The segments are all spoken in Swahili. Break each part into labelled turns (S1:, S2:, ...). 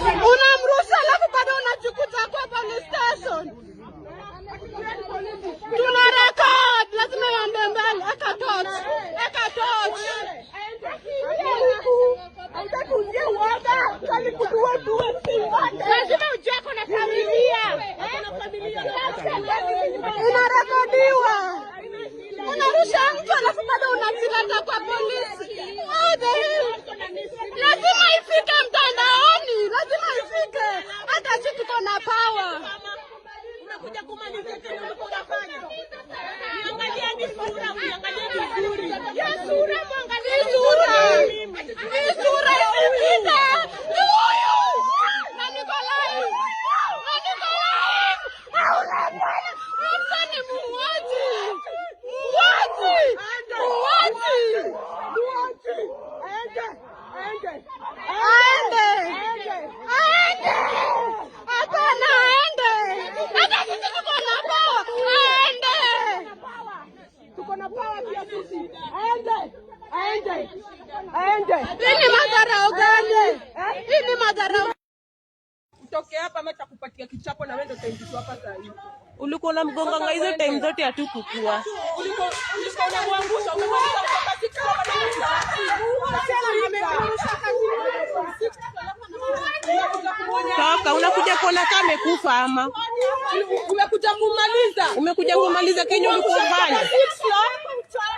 S1: Unamrusha alafu bado unajikuta kwa police station. Tuna record, lazima iende mbele. Eka torch, eka torch.
S2: Hautaki uzie uoga, alikutua tuwe si wote.
S1: Lazima ujue ako na familia. Inarekodiwa. Unarusha mtu alafu bado unajileta kwa polisi. What the hell? Lazima ifike mtandaoni, lazima ifike. Hata sisi tuko na power.
S2: Umekuja kumalizia chenye ulikuwa unafanya. Niangalie hadi sura, uiangalie vizuri.
S1: Ya sura, mwangalie sura. Hii sura isipite. Ni huyu. Na niko live. Na niko live. Hauna bwana. Mtu ni muuaji. Muuaji. Muuaji.
S2: Aende, aende.
S1: Aende. Aende. Hapana, aende. Hata sisi tuko na power. Aende.
S2: Tuko na power pia sisi. Aende, aende, aende.
S1: Hii ni madharau gani? Hii ni madharau.
S2: Utoke hapa ama takupatia kichapo na wewe ndio utaingizwa hapa saa hii.
S3: Ulikuwa unamgonganga hizo time zote hatukukua.
S2: Ulikuwa unamwangusha, umemwangusha kutoka six floor. Amemrusha six.
S3: Toka, unakuja kuona kama amekufa ama
S2: Umekuja kumaliza.
S3: Umekuja kumaliza kenye ulikuwa unafanya.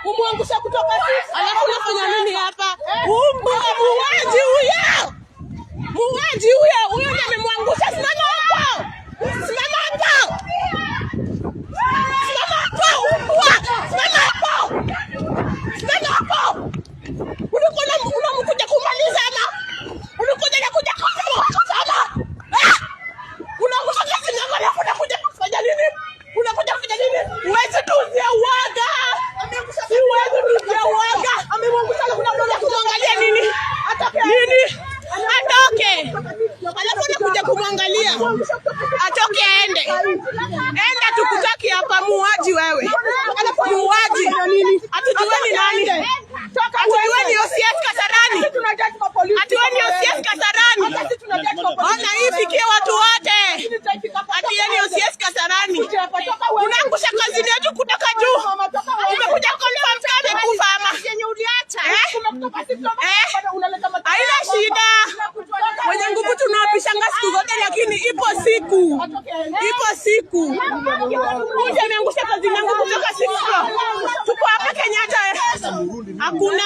S2: Umwangusha kutoka six.
S3: Alafu unafanya nini hapa? Umbwa, muuaji huyo! Muuaji huyo, huyo ndiye amemwangusha. Simama hapo! Simama hapo! Simama hapo, umbwa! Simama hapo! Simama hapo! Ulikuwa unamkuja kumaliza ama? Ulikuja na kuja kumaliza ama? Ah! Unaangusha kazi yangu alafu unakuja kufanya nini? Unakuja kufanya nini? Huwezi tuuzia uoga. Huwezi tuuzia uoga. Unakuja kumwangalia nini? Nini? Atoke. Alafu anakuja kumwangalia. Atoke aende. Enda, tukutaki hapa, muuaji wewe. Muuaji. Hatujui ni nani. Hatujui ni OCS Kasarani. Hatujui ni OCS Kasarani. Ona hii fikie watu wote. Ati yeye ni OCS Kasarani. Unaangusha kazi yetu kutoka juu. Umekuja confirm kama amekufa ama? Eh? Eh? Haina shida. Wenye nguvu tunawapishanga siku zote, lakini ipo siku, ipo siku. Huyu ameangusha kazi yangu kutoka sixth floor. Tuko hapa Kenyatta, eh. Hakuna.